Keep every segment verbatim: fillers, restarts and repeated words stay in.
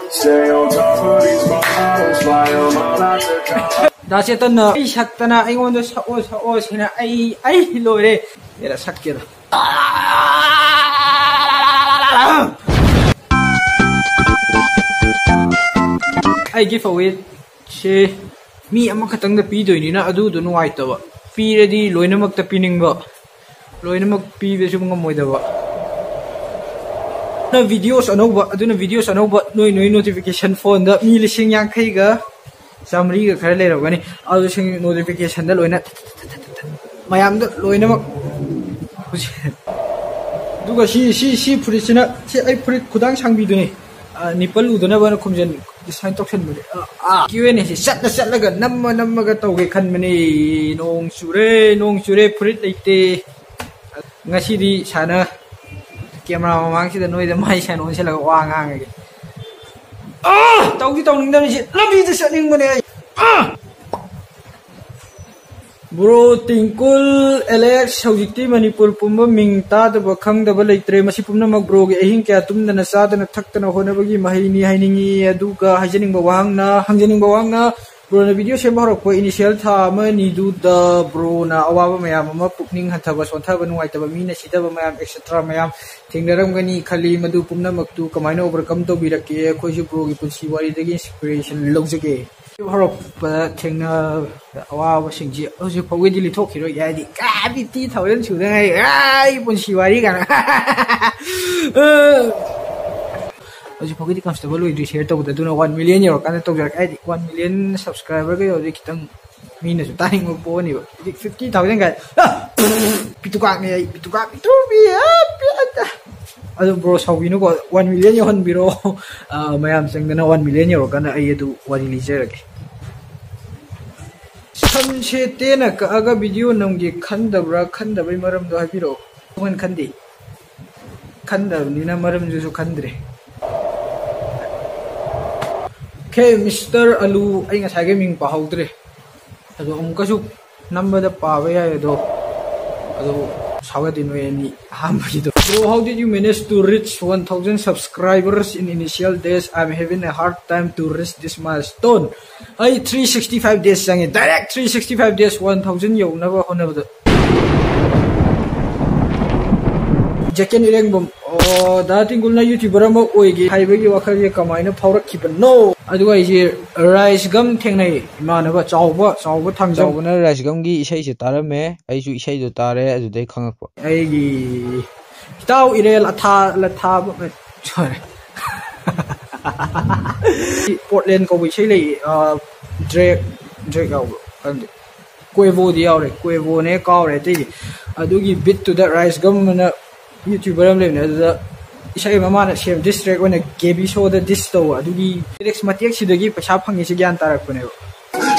Stay on top of these models, fly 'em all out the top. ꯗꯥ ꯆꯦꯇꯟꯅ ꯑꯩ ꯁꯛꯇꯅ ꯑꯩꯉꯣꯟꯗ "ꯁꯛꯑꯣ, ꯁꯛꯑꯣ" ꯁꯤꯅ ꯑꯩ, ꯑꯩ ꯂꯣꯏꯔꯦ꯫ ꯁꯛꯀꯦꯗ꯫ ꯑꯩꯒꯤ ꯐꯧꯋꯦꯠꯁꯦ ꯃꯤ ꯑꯃꯈꯛꯇꯪꯗ ꯄꯤꯗꯣꯏꯅꯤꯅ ꯑꯗꯨꯗꯣ ꯅꯨꯡꯉꯥꯏꯇꯕ꯫ ꯄꯤꯔꯗꯤ ꯂꯣꯏꯅꯃꯛꯇ ꯄꯤꯅꯤꯡꯕ, ꯂꯣꯏꯅꯃꯛ ꯄꯤꯕꯁꯨ ꯉꯝꯃꯣꯏꯗꯕ꯫ ꯅ videos ꯑꯅꯧꯕ, ꯑꯗꯨꯅ videos ꯑꯅꯧꯕ ꯅꯣꯏ, ꯅꯣꯏ notification phoneꯗ ꯃꯤ ꯂꯤꯁꯤꯡ ꯌꯥꯡꯈꯩꯒ ꯆꯥꯃꯔꯤꯒ ꯈꯔ ꯂꯩꯔꯝꯒꯅꯤ꯫ ꯑꯗꯨꯁꯤꯡ notificationꯗ ꯂꯣꯏꯅ ꯃꯌꯥꯝꯗ ꯂꯣꯏꯅꯃꯛ ꯍꯧꯖꯤꯛ꯫ ꯑꯗꯨꯒ ꯁꯤ, ꯁꯤ, ꯁꯤ ꯐꯨꯔꯤꯠꯁꯤꯅ, ꯁꯤ ꯑꯩ ꯐꯨꯔꯤꯠ ꯈꯨꯗꯥꯡ ꯁꯥꯡꯕꯤꯗꯨꯅꯤ꯫ ꯑ, nipple ꯎꯗꯅꯕꯅ ꯈꯨꯝꯖꯟ design ꯇꯧꯁꯟꯕꯅꯦ꯫ ꯑ, ꯑ, Q and Aꯁꯤ ꯆꯠꯅ ꯆꯠꯂꯒ ꯅꯝꯃ ꯅꯝꯃꯒ ꯇꯧꯒꯦ ꯈꯟꯕꯅꯦ꯫ ꯅꯣꯡ ꯆꯨꯔꯦ, ꯅꯣꯡ ꯆꯨꯔꯦ, ꯐꯨꯔꯤꯠ ꯂꯩꯇꯦ꯫ ꯉꯁꯤꯗꯤ ꯁꯥꯅ camera ꯃꯃꯥꯡꯁꯤꯗ ꯅꯣꯏꯗ ꯃꯥꯏ ꯁꯥꯏꯟ ꯑꯣꯟꯁꯤꯜꯂꯒ ꯋꯥ ꯉꯥꯡꯉꯒꯦ꯫ ꯑ, ꯇꯧꯗꯤ ꯇꯧꯅꯤꯡꯗꯕꯅꯤ, ꯁꯤ ꯂꯝꯕꯤꯗ ꯆꯠꯅꯤꯡꯕꯅꯦ ꯑꯩ꯫ ꯑ! Bro ꯇꯤꯡꯀꯨꯜ, ꯑꯦꯂꯦꯛꯁ, ꯍꯧꯖꯤꯛꯇꯤ ꯃꯅꯤꯄꯨꯔ ꯄꯨꯝꯕ ꯃꯤꯡ ꯇꯥꯗꯕ ꯈꯪꯗꯕ ꯂꯩꯇ꯭ꯔꯦ꯫ ꯃꯁꯤ ꯄꯨꯝꯅꯃꯛ broꯒꯤ ꯑꯍꯤꯡ ꯀꯌꯥ ꯇꯨꯝꯗꯅ ꯆꯥꯗꯅ ꯊꯛꯇꯅ ꯍꯣꯠꯅꯕꯒꯤ ꯃꯍꯩꯅꯤ ꯍꯥꯏꯅꯤꯡꯉꯤ꯫ ꯑꯗꯨꯒ ꯍꯥꯏꯖꯅꯤꯡꯕ ꯋꯥꯍꯪꯅ, ꯍꯪꯖꯅꯤꯡꯕ ꯋꯥꯍꯪꯅ, broꯅ video ꯁꯦꯝꯕ ꯍꯧꯔꯛꯄ initial ꯊꯥ ꯑꯃ ꯑꯅꯤꯗꯨꯗ broꯅ ꯑꯋꯥꯕ ꯃꯌꯥꯝ ꯑꯃ, ꯄꯨꯛꯅꯤꯡ ꯍꯟꯊꯕ, ꯁꯣꯟꯊꯕ, ꯅꯨꯡꯉꯥꯏꯇꯕ, ꯃꯤꯅ ꯁꯤꯊꯕ ꯃꯌꯥꯝ, et cetera ꯃꯌꯥꯝ ꯊꯦꯡꯅꯔꯝꯒꯅꯤ ꯈꯜꯂꯤ꯫ ꯃꯗꯨ ꯄꯨꯝꯅꯃꯛꯇꯨ ꯀꯃꯥꯏꯅ overcome ꯇꯧꯕꯤꯔꯛꯀꯦ? ꯑꯩꯈꯣꯏꯁꯨ broꯒꯤ ꯄꯨꯟꯁꯤ ꯋꯥꯔꯤꯗꯒꯤ inspiration ꯂꯧꯖꯒꯦ꯫ ꯍꯧꯔꯛꯄꯗ ꯊꯦꯡꯅ ꯑꯋꯥꯕꯁꯤꯡꯁꯤ ꯍꯧꯖꯤꯛ ꯐꯥꯎꯒꯤꯗꯤ ꯂꯤꯊꯣꯛꯈꯤꯔꯣꯏꯒꯦ, ꯍꯥꯏꯗꯤ ꯀꯥꯏ fifty thousand ꯁꯨꯗ ꯉꯥꯏꯔꯤ꯫ ꯑꯥ, ꯑꯩ ꯄꯨꯟꯁꯤ ꯋꯥꯔꯤ ꯀꯥꯏꯅ꯫ ꯍꯧꯖꯤꯛ ꯐꯥꯎꯒꯤꯗꯤ comfortable ꯑꯣꯏꯗ꯭ꯔꯤ share ꯇꯧꯕꯗ, ꯑꯗꯨꯅ one million ꯌꯧꯔꯀꯥꯟꯗ ꯇꯧꯖꯔꯛꯀꯦ, ꯍꯥꯏꯗꯤ one million subscriberꯒ ꯌꯧꯔꯗꯤ ꯈꯤꯇꯪ ꯃꯤꯅꯁꯨ ꯇꯥꯅꯤꯡꯕ ꯄꯣꯛꯑꯅꯤꯕ꯫ ꯍꯧꯖꯤꯛ fifty thousand ꯀꯥꯏ, ꯑꯥ! ꯄꯤꯇꯨꯀꯥꯛꯅꯦ ꯑꯩ, ꯄꯤꯇꯨꯀꯥꯛ, ꯄꯤꯇꯨꯕꯤ, ꯑꯥ, ꯄꯤ-, ꯑꯥ, ꯑꯥ꯫ ꯑꯗꯨ bro ꯁꯥꯎꯕꯤꯅꯨꯀꯣ, one million ꯌꯧꯍꯟꯕꯤꯔꯣ꯫ ꯑꯥ, ꯃꯌꯥꯝ ꯆꯪꯗꯅ one million ꯌꯧꯔꯀꯥꯟꯗ ꯑꯩ ꯑꯗꯨ ꯋꯥꯔꯤ ꯂꯤꯖꯔꯒꯦ꯫ ꯁꯝꯁꯦ ꯇꯦꯟꯅ ꯀꯛꯑꯒ video ꯅꯝꯒꯦ ꯈꯟꯗꯕ꯭ꯔꯥ? ꯈꯟꯗꯕꯩ ꯃꯔꯝꯗꯣ ꯍꯥꯏꯕꯤꯔꯛꯑꯣ꯫ ꯀꯃꯥꯏꯅ ꯈꯟꯗꯦ? ꯈꯟꯗꯕꯅꯤꯅ ꯃꯔꯝꯗꯨꯁꯨ ꯈꯟꯗ꯭ꯔꯦ꯫ Okay, Mister ꯑꯂꯨ, ꯑꯩ ꯉꯁꯥꯏꯒꯤ ꯃꯤꯡ ꯄꯥꯍꯧꯗ꯭ꯔꯦ꯫ ꯑꯗꯣ ꯑꯃꯨꯛꯀꯁꯨ ꯅꯝꯕꯗ ꯄꯥꯕ ꯌꯥꯏ, ꯑꯗꯣ, ꯑꯗꯣ ꯁꯥꯎꯌꯥꯗꯦ ꯅꯣꯏ ꯑꯅꯤ ꯑꯍꯥꯟꯕꯒꯤꯗꯣ꯫ Bro, how did you manage to reach one thousand subscribers in initial days? I'm having a hard time to reach this milestone. ꯑꯩ three sixty five days ꯆꯪꯉꯦ, direct three sixty five days one thousand ꯌꯧꯅꯕ ꯍꯣꯠꯅꯕꯗ꯫ ꯖꯦꯀꯦꯟ ꯏꯔꯦꯡꯕꯝ, ꯑꯣ, ꯗꯥ ꯇꯤꯡꯒꯨꯜꯅ YouTuber ꯑꯃ ꯑꯣꯏꯒꯦ ꯍꯥꯏꯕꯒꯤ ꯋꯥꯈꯜꯁꯦ ꯀꯃꯥꯏꯅ ꯐꯥꯎꯔꯛꯈꯤꯕꯅꯣ? ꯑꯗꯨꯒ ꯑꯩꯁꯦ ꯔꯥꯏꯁ ꯒꯝ ꯊꯦꯡꯅꯩ, ꯏꯃꯥꯟꯅꯕ ꯆꯥꯎꯕ, ꯆꯥꯎꯕ ꯊꯥꯡꯖꯝ꯫ ꯆꯥꯎꯕꯅ ꯔꯥꯏꯁ ꯒꯝꯒꯤ ꯏꯁꯩꯁꯦ ꯇꯥꯔꯝꯃꯦ, ꯑꯩꯁꯨ ꯏꯁꯩꯗꯣ ꯇꯥꯔꯦ, ꯑꯗꯨꯗꯩ ꯈꯪꯉꯛꯄ꯫ ꯑꯩꯒꯤ ꯏꯇꯥꯎ ꯏꯔꯦꯜ ꯑꯊꯥ ꯂꯊꯥꯕ, sorry꯫ ꯄꯣꯔꯇꯂꯦꯟ ꯀꯧꯕ ꯏꯁꯩ ꯂꯩ, ꯗ꯭ꯔꯦꯛ, ꯗ꯭ꯔꯦꯛ ꯌꯥꯎꯕ꯭ꯔꯣ? ꯈꯪꯗꯦ꯫ ꯀ꯭ꯋꯦꯕꯣꯗꯤ ꯌꯥꯎꯔꯦ, ꯀ꯭ꯋꯦꯕꯣꯅꯦ ꯀꯥꯎꯔꯦ ꯑꯇꯩꯗꯤ꯫ ꯑꯗꯨꯒꯤ ꯕꯤꯠꯇꯨꯗ ꯔꯥꯏꯁ ꯒꯝ ꯑꯅ YouTuber ꯑꯃ ꯂꯩꯕꯅꯦ, ꯑꯗꯨꯗ ꯏꯁꯩ ꯑꯃ ꯃꯥꯅ ꯁꯦꯝ, diss track ꯑꯣꯏꯅ ꯀꯦꯕꯤ ꯁꯣꯗ diss ꯇꯧꯕ, ꯑꯗꯨꯒꯤ lyrics ꯃꯇꯦꯛꯁꯤꯗꯒꯤ ꯄꯩꯁꯥ ꯐꯪꯉꯤꯁꯦ ꯒ꯭ꯌꯥꯟ ꯇꯥꯔꯛꯄꯅꯦꯕ꯫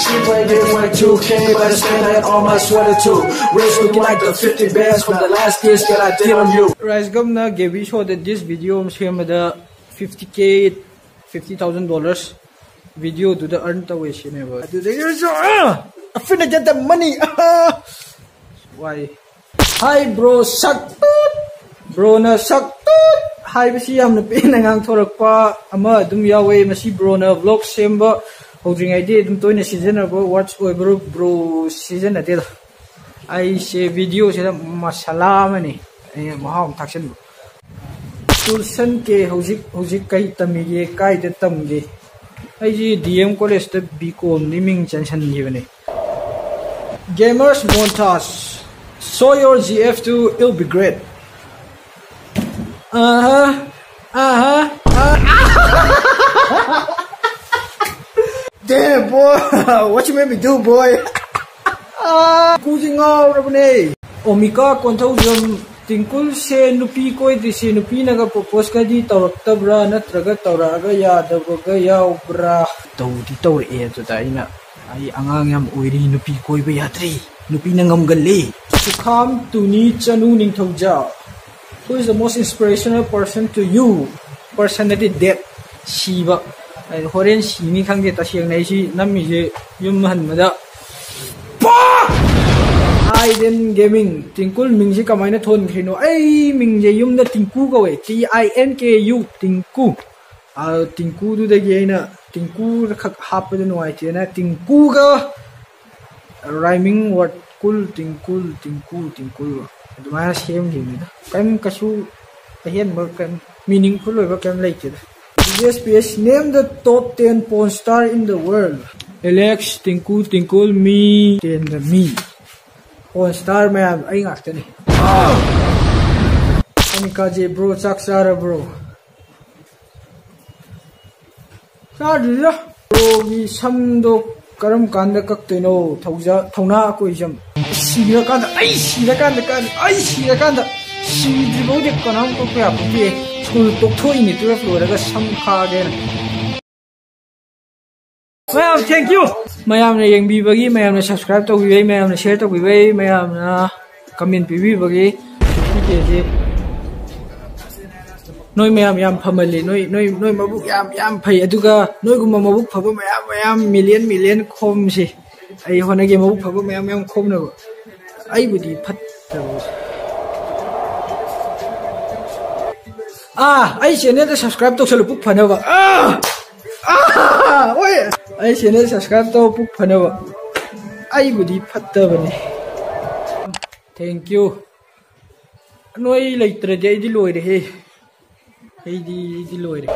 She played it for two K, but I spent it on my sweater too. Wrist looking like the fifty bands from the last diss that I did on you. Rice ꯒꯝꯅ ꯀꯦꯕꯤ ꯁꯣꯗ diss video ꯑꯃ ꯁꯦꯝꯕꯗ fifty K, fifty thousand dollars videoꯗꯨꯗ earn ꯇꯧꯋꯦ ꯁꯤꯅꯦꯕ꯫ ꯑꯗꯨꯗꯒꯤ ꯑꯩꯁꯨ, "Ah, I'm finna get the money." Ah! Y. Hi bro, ꯁꯛ ꯇꯨꯠ! Broꯅ ꯁꯛ ꯇꯨꯠ ꯍꯥꯏꯕꯁꯤ ꯌꯥꯝꯅ ꯄꯦꯟꯅ ꯉꯥꯡꯊꯣꯔꯛꯄ ꯑꯃ ꯑꯗꯨꯝ ꯌꯥꯎꯋꯦ꯫ ꯃꯁꯤ broꯅ vlog ꯁꯦꯝꯕ ꯍꯧꯗ꯭ꯔꯤꯉꯩꯗꯤ ꯑꯗꯨꯝ ꯇꯣꯏꯅ ꯁꯤꯖꯤꯟꯅꯕ words ꯑꯣꯏꯕ꯭ꯔꯣ? Bro, ꯁꯤꯖꯤꯟꯅꯗꯦꯗ꯫ ꯑꯩꯁꯦ videoꯁꯤꯗ ꯃꯁꯥꯂꯥ ꯑꯃꯅꯤ꯫ ꯑꯩꯅ ꯃꯍꯥꯎ ꯑꯃ ꯊꯥꯛꯆꯟꯕ꯫ ꯇꯨꯜꯁꯟ ꯀꯦ ꯍꯧꯖꯤꯛ, ꯍꯧꯖꯤꯛ ꯀꯩ ꯇꯝꯃꯤꯒꯦ? ꯀꯥꯏꯗ ꯇꯝꯒꯦ? ꯑꯩꯁꯤ D M collegeꯇ B comꯗꯤ ꯃꯤꯡ ꯆꯟꯁꯟꯈꯤꯕꯅꯦ꯫ Gamers Montage, show your G F to, it'll be great. Uh-huh. Uh-huh. Uh-huh. Damn, boy. What you made me do, boy? ꯀꯨꯁꯤ ꯉꯥꯎꯔꯕꯅꯦ꯫ ꯑꯣꯃꯤꯀꯥ Konthoujam, ꯇꯤꯡꯀꯨꯜꯁꯦ ꯅꯨꯄꯤ ꯀꯣꯏꯗ꯭ꯔꯤꯁꯦ ꯅꯨꯄꯤꯅꯒ proposeꯀꯗꯤ ꯇꯧꯔꯛꯇꯕ꯭ꯔꯥ, ꯅꯠꯇ꯭ꯔꯒ ꯇꯧꯔꯛꯑꯒ ꯌꯥꯗꯕꯒ ꯌꯥꯎꯕ꯭ꯔꯥ? ꯇꯧꯗꯤ ꯇꯧꯔꯛꯑꯦ, ꯑꯗꯨꯗ ꯑꯩꯅ, "ꯑꯩ ꯑꯉꯥꯡ ꯌꯥꯝ ꯑꯣꯏꯔꯤ, ꯅꯨꯄꯤ ꯀꯣꯏꯕ ꯌꯥꯗ꯭ꯔꯤ, ꯅꯨꯄꯤꯅ ꯉꯝꯒꯜꯂꯤ"꯫ ꯁꯨꯈꯥꯝ ꯇꯨꯅꯤ ꯆꯅꯨ ꯅꯤꯡꯊꯧꯖꯥ, who is the most inspirational person to you? Person ꯅꯠꯇꯦ, dead, ꯁꯤꯕ꯫ ꯑꯩ ꯍꯣꯔꯦꯟ ꯁꯤꯅꯤ ꯈꯪꯗꯦ꯫ ꯇꯁꯦꯡꯅ ꯑꯩꯁꯤ ꯅꯝꯃꯤꯁꯦ ꯌꯨꯝ ꯍꯟꯕꯗ꯫ ꯄꯥ! Aiden Gaming, ꯇꯤꯡꯀꯨꯜ ꯃꯤꯡꯁꯦ ꯀꯃꯥꯏꯅ ꯊꯣꯟꯈ꯭ꯔꯤꯅꯣ? ꯑꯩ ꯃꯤꯡꯁꯦ ꯌꯨꯝꯗ ꯇꯤꯡꯀꯨ ꯀꯧꯋꯦ, T I N K U, ꯇꯤꯡꯀꯨ꯫ ꯑ, ꯇꯤꯡꯀꯨꯗꯨꯗꯒꯤ ꯑꯩꯅ ꯇꯤꯡꯀꯨꯗ ꯈꯛ ꯍꯥꯞꯄꯗ ꯅꯨꯡꯉꯥꯏꯇꯦꯅ ꯇꯤꯡꯀꯨꯒ rhyming word cool, Tingkul, ꯇꯤꯡꯀꯨ, Tingkul ꯑꯗꯨꯃꯥꯏꯅ ꯁꯦꯝꯈꯤꯕꯅꯤꯗ꯫ ꯀꯔꯤꯝ ꯀꯩꯁꯨ ꯑꯍꯦꯟꯕ, ꯀꯔꯤꯝ meaningful ꯑꯣꯏꯕ ꯀꯔꯤꯝ ꯂꯩꯇꯦꯗ꯫ G S P S, name the top ten porn star in the world. Alex, ꯇꯤꯡꯀꯨ, Tingkul, me, ten the me. Porn star ꯃꯌꯥꯝ ꯑꯩ ꯉꯥꯛꯇꯅꯤ꯫ ꯑꯅꯤꯀꯥꯖꯦ, bro, ꯆꯥꯛ ꯆꯥꯔꯕ꯭ꯔꯣ? ꯆꯥꯗ꯭ꯔꯤꯗ꯫ Broꯒꯤ ꯁꯝꯗꯣ ꯀꯔꯝ ꯀꯥꯟꯗ ꯀꯛꯇꯣꯏꯅꯣ? ꯊꯧꯖ-, ꯊꯧꯅꯥ ꯑꯀꯣꯏꯖꯝ꯫ ꯁꯤꯔꯀꯥꯟꯗ, ꯑꯩ ꯁꯤꯔꯀꯥꯟꯗ ꯀꯛꯑꯅꯤ, ꯑꯩ ꯁꯤꯔꯀꯥꯟꯗ꯫ ꯁꯤꯗ꯭ꯔꯤꯐꯥꯎꯗꯤ ꯀꯅꯥꯝ ꯀꯛꯄ ꯌꯥꯄꯣꯟꯇꯦ꯫ ꯁ꯭ꯀꯨꯜ ꯇꯣꯛꯊꯣꯛꯏꯅꯤ, twelve ꯂꯣꯏꯔꯒ ꯁꯝ ꯈꯥꯒꯦꯅ꯫ ꯃꯌꯥꯝ, thank you꯫ ꯃꯌꯥꯝꯅ ꯌꯦꯡꯕꯤꯕꯒꯤ, ꯃꯌꯥꯝꯅ subscribe ꯇꯧꯕꯤꯕꯩ, ꯃꯌꯥꯝꯅ share ꯇꯧꯕꯤꯕꯩ, ꯃꯌꯥꯝꯅ comment ꯄꯤꯕꯤꯕꯒꯤ fifty K ꯁꯤ ꯅꯣꯏ ꯃꯌꯥꯝ ꯌꯥꯝ ꯐꯃꯜꯂꯤ꯫ ꯅꯣꯏ, ꯅꯣꯏ, ꯅꯣꯏ ꯃꯕꯨꯛ ꯌꯥꯝ, ꯌꯥꯝ ꯐꯩ꯫ ꯑꯗꯨꯒ ꯅꯣꯏꯒꯨꯝꯕ ꯃꯕꯨꯛ ꯐꯕ ꯃꯌꯥꯝ, ꯃꯌꯥꯝ, million, million ꯈꯣꯝꯁꯤ꯫ ꯑꯩ ꯍꯣꯠꯅꯒꯦ ꯃꯕꯨꯛ ꯐꯕ ꯃꯌꯥꯝ, ꯃꯌꯥꯝ ꯈꯣꯝꯅꯕ꯫ ꯑꯩꯕꯨꯗꯤ ꯐꯠꯇꯕ꯫ ꯑꯥ, ꯑꯩ channelꯗ subscribe ꯇꯧꯁꯜꯂꯨ, ꯄꯨꯛ ꯐꯅꯕ꯫ ꯑꯥ! ꯑꯥ! ꯍꯣꯏ! ꯑꯩ channel subscribe ꯇꯧ, ꯄꯨꯛ ꯐꯅꯕ꯫ ꯑꯩꯕꯨꯗꯤ ꯐꯠꯇꯕꯅꯤ꯫ Thank you꯫ ꯅꯣꯏ ꯂꯩꯇ꯭ꯔꯗꯤ ꯑꯩꯗꯤ ꯂꯣꯏꯔꯦꯍꯦ꯫ ꯑꯩꯗꯤ, ꯑꯩꯗꯤ ꯂꯣꯏꯔꯦ꯫